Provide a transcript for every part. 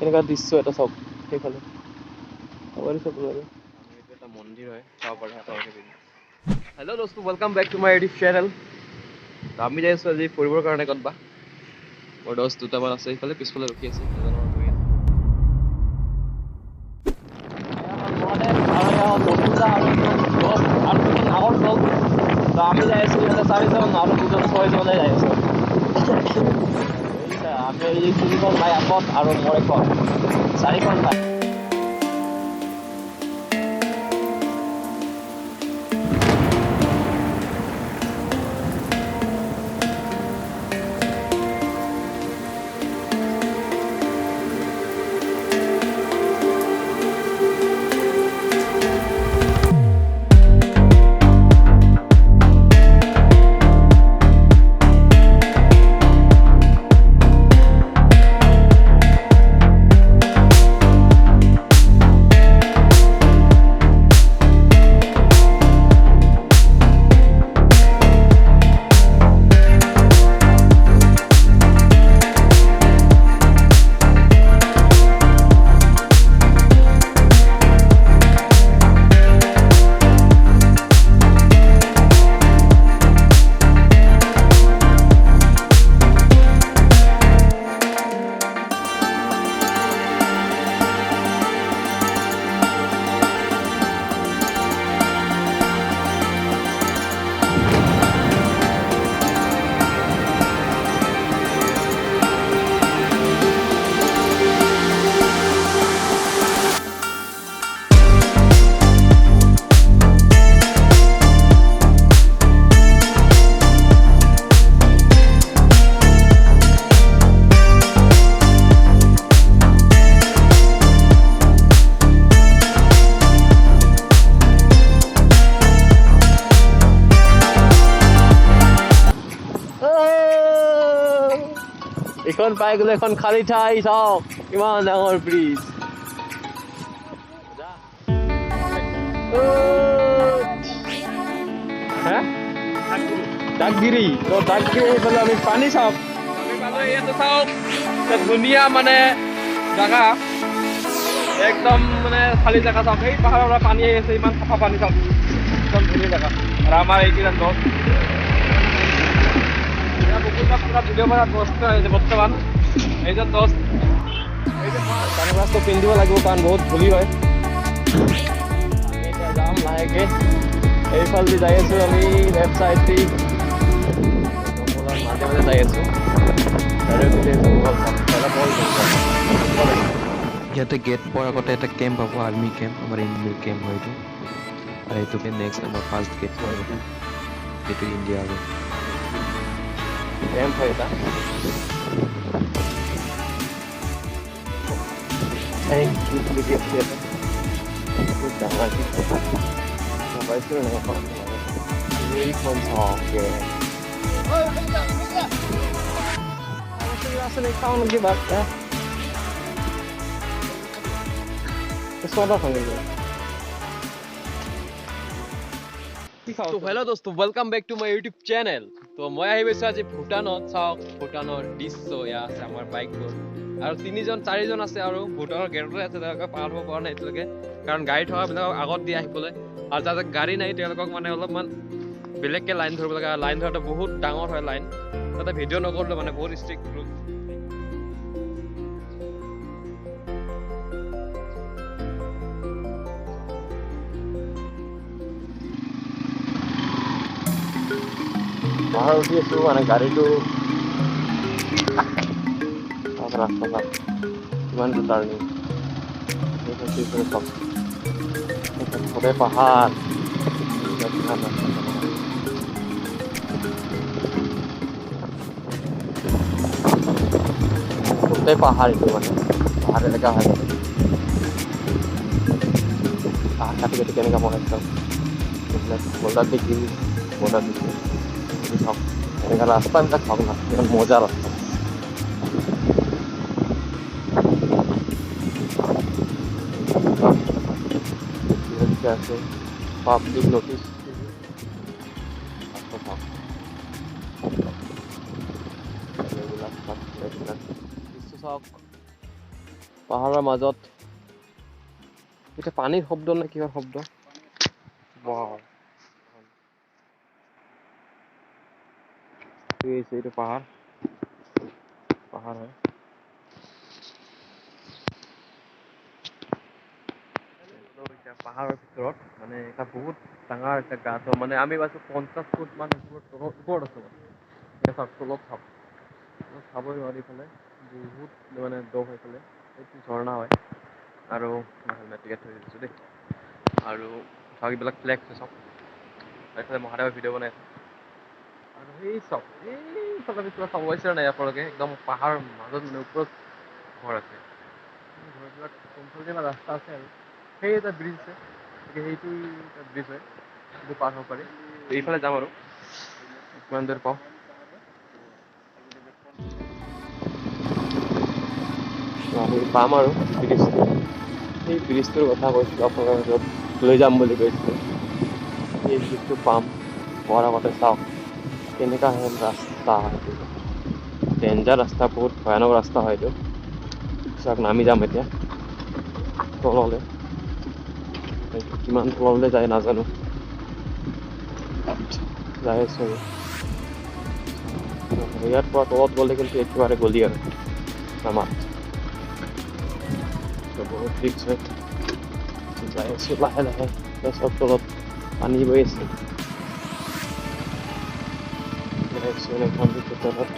এনেকুৱা দৃশ্য এটা চাওক সেইফালে। আপোনালোকে এইটো এটা মন্দিৰ হয়, চাব পাৰে আপোনালোকে। হেল্ল' দোস্ত, welcome back to my YouTube channel. আমি যাই আছোঁ আজি ফুৰিবৰ কাৰণে ক'তবা। মোৰ দোস্ত দুটামান আছে সেইফালে পিছফালে ৰখি আছে, এজন আমাৰ গৈ আছে। আমি যাই আছোঁ ইফালে চাৰিজন আৰু দুজন ছয়জনে যাই আছোঁ। আমি এই তিনিখন বাইক আগত আৰু মোৰ এখন, চাৰিখন বাইক। এইখন পাই গ'লে এখন খালী ঠাই, চাওক ইমান ডাঙৰ ব্ৰিজ। হে ডাকগিৰি, তো ডাকগিৰি সেইফালে আমি পানী চাওক। আমি পালো ইয়াতে, চাওক এটা ধুনীয়া মানে জাগা, একদম মানে খালী জেগা। চাওক, এই পাহাৰৰ পৰা পানী আহি আছে, ইমান চাফা পানী, চাওক একদম ধুনীয়া জেগা। আৰু আমাৰ এইকেইটা দোস্ত পুৰা ভিডিঅ' কৰা দোস্ত আহিছে বৰ্তমান। এইজন দোস্ত। ছানগ্লাছটো পিন্ধিব লাগিব কাৰণ বহুত ধূলি হয়। আমি এতিয়া যাম লাহেকে, এইফালেদি যাই আছোঁ আমি, লেফ্ট চাইড দি জংঘলৰ মাজে মাজে যাই আছোঁ। চাৰিওপিনে জংঘল, চাওক, বৰ জংঘল। ইয়াতে গেট পোৱাৰ আগতে এটা কেম্প পাব, আৰ্মি কেম্প, আমাৰ ইণ্ডিয়াৰ কেম্প হয় এইটো। আৰু এইটো নেক্সট আমাৰ ফাৰ্ষ্ট গেট পোৱাৰ আগতে এইটো ইণ্ডিয়া আৰু কেম্প হয় এটা। এই কি বুলি দি আছে ইয়াতে, বহুত ডাঙৰ কি পাইছোঁ এনেকুৱা। এইখন চাওক, আছে নেকি, খাওঁ নেকি ভাত? ছটা খাওঁ নেকি? তো হেল্ল' দোস্ত, welcome back to my YouTube channel. তো মই আহি পাইছোঁ আজি ভূটানত। চাওক ভূটানৰ দৃশ্য, এয়া আছে আমাৰ বাইকবোৰ আৰু তিনিজন চাৰিজন আছে আৰু ভূটানৰ গেটতে আছে। তেওঁলোকে পাৰ হ'ব পৰা নাই এতিয়ালৈকে, কাৰণ গাড়ী থকাবিলাকক আগত দি আহিবলৈ আৰু যাৰ গাড়ী নাই তেওঁলোকক মানে অলপমান বেলেগকৈ লাইন ধৰিব লাগে। আৰু লাইন ধৰাটো বহুত ডাঙৰ হয় লাইন, তাতে ভিডিঅ' নকৰিলোঁ, মানে বহুত ষ্ট্ৰিক্ট ৰুল। পাহাৰ উঠি আছো মানে গাড়ীটো চাওক, ৰাস্তা চাওক, কিমানটো টাৰ্ণিং। চাওক, গোটেই পাহাৰ, কিমান ৰাস্তা। গোটেই পাহাৰ এইটো, মানে পাহাৰ এলেকা হয়। পাহাৰ কাটি কাটি কেনেকুৱা বনাইছে চাওক। এইবিলাক বৰ্ডাৰ দি গিৰি বৰ্ডাৰ দিছে। চাওক এনেকুৱা ৰাস্তাবিলাক, চাওক না কিমান মজা ৰাস্তা। আছে পাব্লিক নটিচ। ৰাস্তা চাওক, এইবিলাক চাওক, এইবিলাক দৃশ্য চাওক। পাহাৰৰ মাজত। এতিয়া পানীৰ শব্দ নে কিহৰ শব্দ? ৱাও, এইটো পাহাৰ, পাহাৰ হয়। পাহাৰৰ ভিতৰত মানে এটা বহুত ডাঙৰ এটা গাঁত, মানে আমি পাইছোঁ 50 ফুট মান ওপৰত আছো। মানে চাওক, তলত চাওক, চাবই নোৱাৰি, ইফালে বহুত মানে দ হৈ ফালে এইটো ঝৰ্ণা হয়। আৰু হেলমেট টিকেট থৈ দিছোঁ দেই। আৰু চাওক এইবিলাক ফ্লেগ আছে চাওক, এইফালে মহাদেৱে ভিডিঅ' বনাই আছে। আৰু সেই চাওক, এইফালে কিবা চাব পাইছে নাই আপোনালোকে? একদম পাহাৰৰ মাজত মানে ওপৰত ঘৰ আছে, ঘৰবিলাক কোনফালে বা ৰাস্তা আছে। আৰু সেই এটা ব্ৰিজ আছে, গতিকে সেইটো এটা ব্ৰিজ হয়, সেইটো পাৰ হ'ব পাৰি। এইফালে যাম আৰু কিমান দূৰ পাওঁ। আমি পাম আৰু ব্ৰিজটো, সেই ব্ৰিজটোৰ কথা কৈছিলোঁ আপোনালোকৰ য'ত লৈ যাম বুলি কৈছিলোঁ, সেই ব্ৰিজটো পাম। পোৱাৰ আগতে চাওক কেনেকুৱা হেন ৰাস্তা, এইটো ডেঞ্জাৰ ৰাস্তা, বহুত ভয়ানক ৰাস্তা হয় এইটো। চাওক, নামি যাম এতিয়া তললৈ, কিমান তললৈ যায় নাজানো, যাই আছোঁ আৰু। ইয়াৰ পৰা তলত গ'লে কিন্তু একেবাৰে গলি আৰু নামাত, বহুত ৰিক্স হয়। যাই আছোঁ লাহে লাহে, চব তলত পানী বৈ আছে। যাই আছোঁ এনেকুৱা তলত।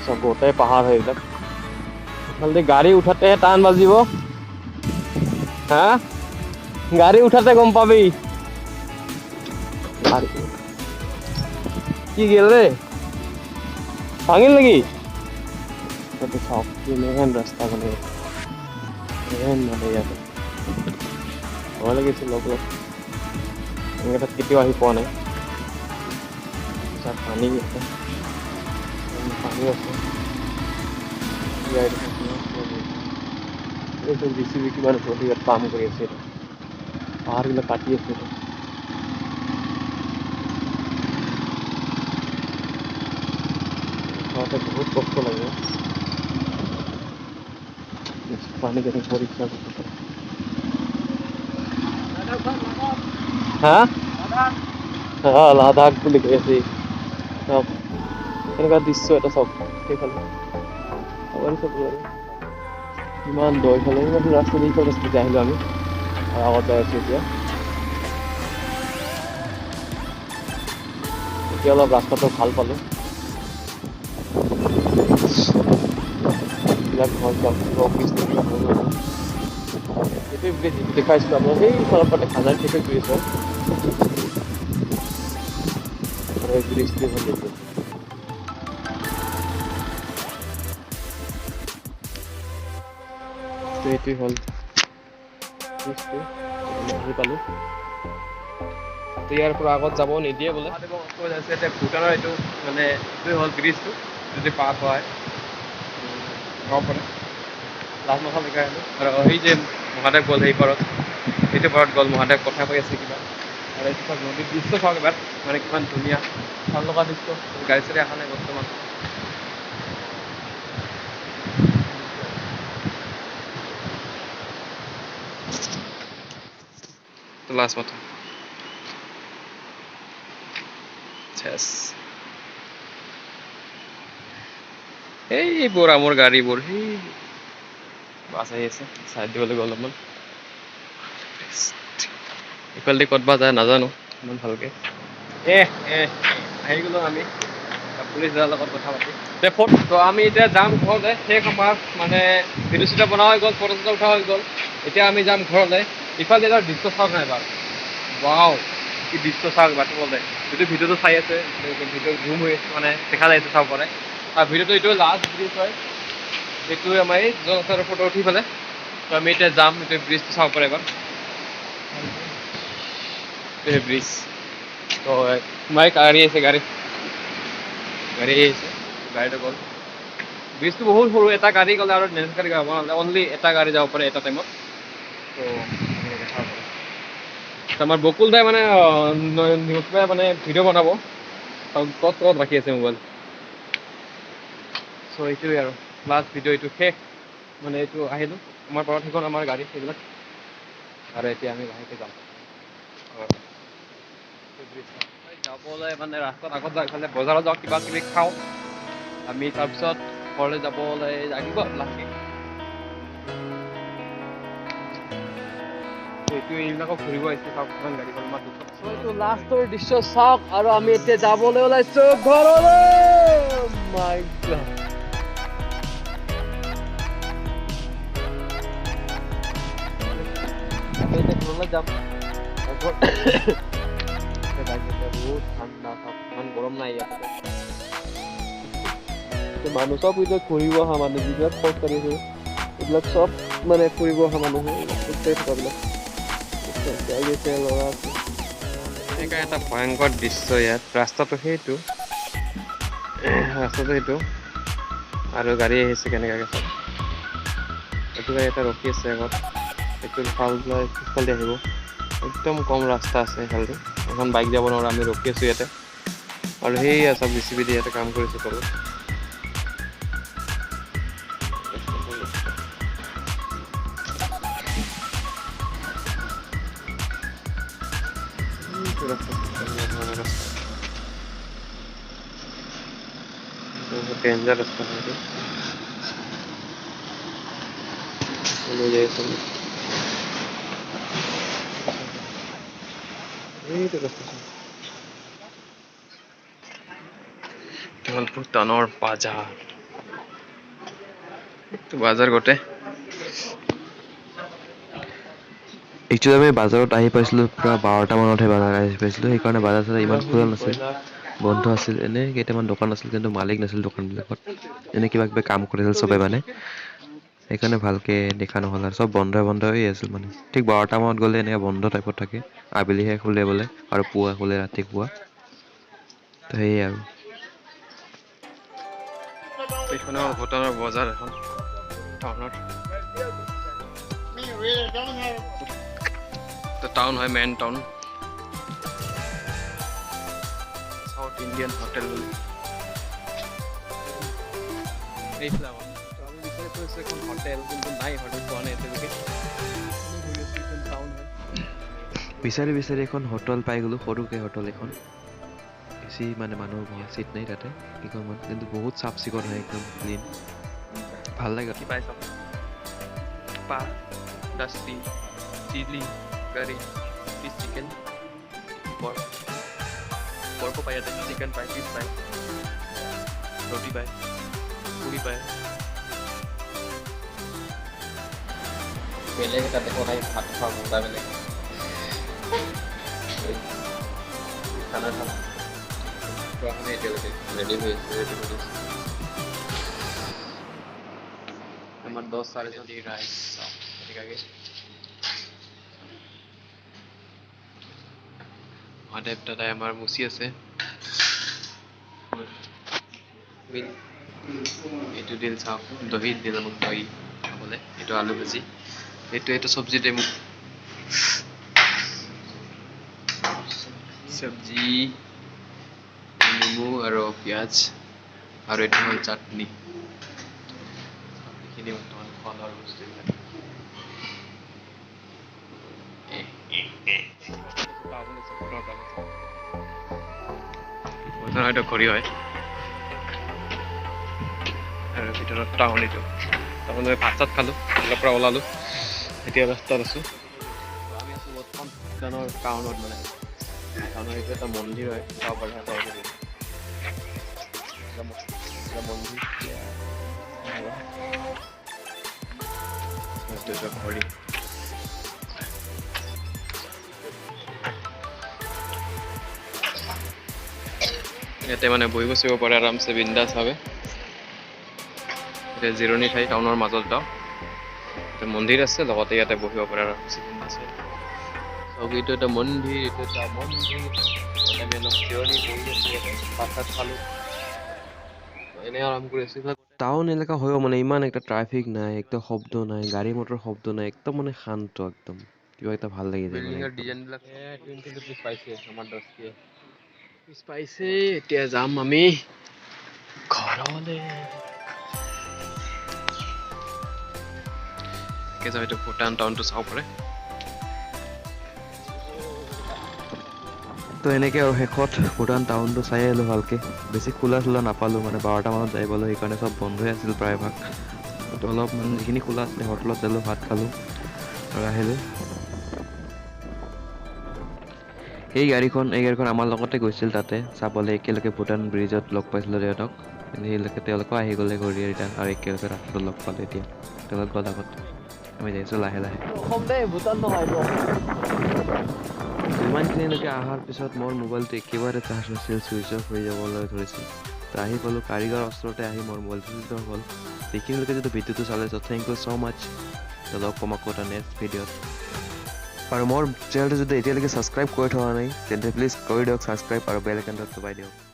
চব গোটেই পাহাৰ হয় এইবিলাক। এইফালেদি গাড়ী উঠাতে টান বাজিব, হা, গাড়ী উঠাতে গম পাবি। কি গেল ৰে, ভাঙিল নেকি? চাওক কেনেহেন ৰাস্তা, মানে এনেহেন মানে ইয়াতে ভয় লাগিছিল অলপ অলপ। এনেকৈ তাত কেতিয়াও আহি পোৱা নাই। পানী আছে, পানী আছে। এইটো জে চি বি কিমান ওপৰত ইয়াত কাম কৰি আছে, এইটো পাহাৰবিলাক কাটি আছে। এইটো বহুত কষ্ট লাগে। পানী কেনেকৈ পৰিছে? হা, লাদাখ বুলি কৈ আছে। চাওক এনেকুৱা দৃশ্য এটা, চাওক সেইফালে ইমান দ, ইফালে ইমান ৰাস্তা, এইফালে ৰাস্তাতে আহিলোঁ আমি আৰু আগত যাই আছোঁ এতিয়া। এতিয়া অলপ ৰাস্তাটো ভাল পালোঁ। এইবিলাক ঘৰ কিবা অফিচ কিবা এইটোৱে ব্ৰিজ যিটো দেখাইছিলোঁ আপোনাক, সেইফালৰ পৰা দেখা যায়, সেইটো ব্ৰিজ হয়। আৰু এই ব্ৰিজটো হ'ল এইটো। এইটোৱে হ'ল ব্ৰিজটো, আহি পালোঁ। ইয়াৰ পৰা আগত যাব নিদিয়ে বোলে। এতিয়া ভূটানৰ এইটো মানে এইটোৱে হ'ল ব্ৰিজটো, যদি পাৰ হয় হ'ব পাৰে। লাষ্ট মাথা দেখাই আহিলোঁ। আৰু সেই যে মহাদেৱ গ'ল সেই পাৰত, সেইটো পাৰত গ'ল মহাদেৱ, কথা কৈ আছে কিবা। আৰু এইটো চাওক নদীৰ দৃশ্য চাওক এবাৰ, মানে কিমান ধুনীয়া ভাল লগা দৃশ্য। গাড়ী চাড়ী অহা নাই বৰ্তমান। লাষ্ট মাথা এইবোৰ আমাৰ গাড়ীবোৰ, সেই বাছ আহি আছে, চাইড দিব লাগিব অলপমান। ইফালেদি ক'ত বা যায় নাজানো ইমান ভালকে। এ এ আহি গ'লো আমি পুলিচ দাদাৰ লগত কথা পাতি। তো আমি এতিয়া যাম ঘৰলৈ। শেষ আমাৰ মানে ভিডিঅ' চিডিঅ' বনোৱা হৈ গ'ল, ফটো চটো উঠা হৈ গ'ল। এতিয়া আমি যাম ঘৰলৈ। ইফালে এটা দৃশ্য চাওক না এবাৰ, ৱাও কি দৃশ্য চাওক এবাৰ। তললৈ যিটো ভিডিঅ'টো চাই আছে, ভিডিঅ' জুম হৈ আছে, মানে দেখা যাই আছে, চাব পাৰে। আৰু ভিডিঅ'টো এইটো লাষ্ট ব্ৰিজ হয়, এইটোৱে আমাৰ এই জনতাৰ ফটো উঠি পেলাই। তো আমি এতিয়া যাম, এইটো ব্ৰিজটো চাব পাৰে এবাৰ, ব্ৰিজ। তো মাইক গাড়ী আছে, গাড়ী গাড়ী আহিছে, গাড়ীটো গ'ল। ব্ৰিজটো বহুত সৰু, এটা গাড়ী গ'লে আৰু নেক্সট গাড়ী যাব নহ'লে অনলি এটা গাড়ী যাব পাৰে এটা টাইমত। তো আমাৰ বকুল দাই মানে কিবা মানে ভিডিঅ' বনাব, ক'ত ক'ত ৰাখি আছে মোবাইল। চ' এইটোৱে আৰু লাষ্ট ভিডিঅ', এইটো শেষ। মানে এইটো আহিলোঁ আমাৰ পৰত সেইখন আমাৰ গাড়ী সেইবিলাক, আৰু এতিয়া আমি লাহেকৈ যাম যাবলৈ। মানে ৰাস্তাত আগত যাওঁ, ইফালে বজাৰত যাওঁ, কিবা কিবি খাওঁ আমি, তাৰপিছত ঘৰলৈ যাবলৈ লাগিব লাহেকৈ। এইটো এইবিলাকক ঘূৰিব আহিছে, চাওক কিমান গাড়ী গ'ল আমাৰ দুখন। এইটো লাষ্টৰ দৃশ্য চাওক, আৰু আমি এতিয়া যাবলৈ ওলাইছো ঘৰলৈ। মাই গড, আমি এতিয়া ঘৰলৈ যাম। বহুত ঠাণ্ডা, ইমান গৰম নাই ইয়াত। মানুহ চব এতিয়া ঘূৰিব অহা মানুহ, যিবিলাক খোজকাঢ়ি আছে এইবিলাক চব মানে ফুৰিব অহা মানুহ, খোজকাঢ়ি থকাবিলাক ছোৱালী আছে, ল'ৰা আছে। এনেকুৱা এটা ভয়ংকৰ দৃশ্য ইয়াত। ৰাস্তাটো সেইটো, ৰাস্তাটো সেইটো, আৰু গাড়ী আহিছে কেনেকুৱাকৈ চাওক। এইটো গাড়ী এটা ৰখি আছে আগত, এইটোৰ ফাল পিছফালে আহিব। একদম কম ৰাস্তা আছে সেইফালেদি, এখন বাইক যাব নোৱাৰো, আমি ৰখি আছোঁ ইয়াতে। আৰু সেইয়া চব জে চি বি দি ইয়াতে কাম কৰিছে তলত। বহুত ডেঞ্জাৰ ৰাস্তা হয় এইটো। লৈ যাই আছোঁ আমি। এইটো ৰাস্তা এইটো হ'ল ভূটানৰ বাজাৰ, এইটো বাজাৰ গোটেই। একচুৱেলি আমি বাজাৰত আহি পাইছিলোঁ পূৰা 12টা মানতহে বাজাৰ আহি পাইছিলোঁ, সেইকাৰণে বাজাৰ চাজাৰ ইমান খোলা নাছিল, বন্ধ আছিল। এনেই কেইটামান দোকান আছিল, কিন্তু মালিক নাছিল দোকানবিলাকত, এনেই কিবা কিবি কাম কৰিছিল চবে মানে, সেইকাৰণে ভালকৈ দেখা নহ'ল আৰু চব বন্ধ বন্ধ হৈ আছিল মানে। ঠিক 12টা মানত গ'লে এনেকৈ বন্ধ টাইপত থাকে, আবেলিহে খোলে বোলে, আৰু পুৱা খোলে ৰাতিপুৱা। তো সেয়াই আৰু। এইখন হ'ল ভূটানৰ বজাৰ এখন, টাউনৰ টাউন হয়, main town, south Indian hotel বুলি। এইফালে আমি বিচাৰি ফুৰিছোঁ এখন হোটেল, কিন্তু নাই, হোটেল পোৱা নাই এতিয়ালৈকে। টাউন হয়। বিচাৰি বিচাৰি এখন হোটেল পাই গ'লোঁ, সৰুকৈ হোটেল এখন, বেছি মানে মানুহ বহা চিট নাই তাতে কেইখনমান, কিন্তু বহুত চাফ চিকুণ হয়, একদম ক্লিন, ভাল লাগে। কি পাই চাওক, পা lassi, chilli curry, fish, chicken, pork, পৰ্কো পায় ইয়াতে, চিকেন পায়, ফিছ পায়, ৰুটি পায়, পুৰি পায়। বেলেগ এটা দেশত আহি ভাত খোৱা মজা বেলেগ। খানা খাম খোৱা নাই এতিয়ালৈকে, ৰেডি হৈ আছে, ৰেডি হৈ আছে। আমাৰ 10 চাৰিজন ৰাইচ এনেকুৱাকৈ। মহাদেৱ দাদাই আমাৰ মুচি আছে। এইটো দিল চাওক, দহি দিল মোক, দহি খাবলৈ। এইটো আলু ভাজি, এইটো চব্জি দে মোক, চব্জি, নেমু আৰু পিঁয়াজ, আৰু এইটো হ'ল চাটনি। এইখিনি বৰ্তমান খোৱা লোৱাৰ বস্তুবিলাক। এইটো ঘড়ী হয়, আৰু ভিতৰত টাউন এইটো। তাৰমানে ভাত চাত খালোঁ, অলপ পৰা ওলালোঁ, এতিয়া ৰাস্তাত আছোঁ। আমি আছোঁ বৰ্তমান ভূটানৰ টাউনত, মানে টাউনৰ এইটো এটা মন্দিৰ হয়, চাব পাৰে মন্দিৰ, এইটো এটা ঘড়ী। ইয়াতে মানে বহিব চহিব পাৰে আৰামছে বিন্দাছভাৱে। এতিয়া জিৰণি ঠাই টাউনৰ মাজত যাওঁ, মন্দিৰ আছে, লগতে ইয়াতে বহিব পাৰে আৰামছে বিন্দাছ। চাওক এইটো এটা মন্দিৰ, এইটো এটা মন্দিৰ। আমি অলপ জিৰণি বহি আছোঁ ইয়াতে, ভাত চাত খালোঁ, এনেই আৰাম কৰি আছোঁ। টাউন এলেকা হয়ও মানে ইমান একটা ট্ৰাফিক নাই, একটা শব্দ নাই, গাড়ী মটৰ শব্দ নাই, একদম মানে শান্ত, একদম কিবা এটা ভাল লাগি যায় মানে। বিল্ডিঙৰ ডিজাইনবিলাক। 20 ৰুপিজ পাইছে আমাৰ দোস্তিয়ে, পাইছে। এতিয়া যাম আমি ঘৰলৈ। লাহেকৈ যাওঁ, এইটো ভূটান টাউনটো চাব পাৰে। তো এনেকৈ আৰু শেষত ভূটান টাউনটো চাই আহিলোঁ ভালকৈ। বেছি খোলা চোলা নাপালোঁ, মানে 12টামানত যাই পালোঁ, সেইকাৰণে চব বন্ধই আছিল প্ৰায়ভাগ। তো অলপ মানে যিখিনি খোলা আছিলে হোটেলত যালোঁ, ভাত খালোঁ আৰু আহিলোঁ। এই গাড়ীখন আমাৰ লগতে গৈছিল তাতে চাবলৈ। একেলগে ভূটান ব্ৰিজত লগ পাইছিলোঁ সিহঁতক। সেইলৈকে তেওঁলোকো আহি গ'লে ঘূৰি ৰিটাৰ্ণ আৰু একেলগে ৰাস্তাত লগ পালোঁ। এতিয়া তেওঁলোক গ'ল আগত, আমি যাইছোঁ লাহে লাহে। অসম দেই, ভূটান নহয় এইটো। ইমানখিনিলৈকে অহাৰ পিছত মোৰ মোবাইলটো একেবাৰে চাৰ্জ নাছিল, ছুইচ অফ হৈ যাবলৈ ধৰিছিল। তো আহি পালোঁ কাৰিগৰ ওচৰতে, আহি মোৰ মোবাইলটো চুইচ অফ হ'ল। এইখিনিলৈকে যদি ভিডিঅ'টো চালে, ত' thank you so মাচ্চ। তো লগ পাম আকৌ এটা নেক্সট ভিডিঅ'ত। আৰু মোৰ চেনেলটো যদি এতিয়ালৈকে ছাবস্ক্ৰাইব কৰি থোৱা নাই, তেন্তে প্লিজ কৰি দিয়ক ছাবস্ক্ৰাইব আৰু বেল আইকনটো দবাই দিয়ক।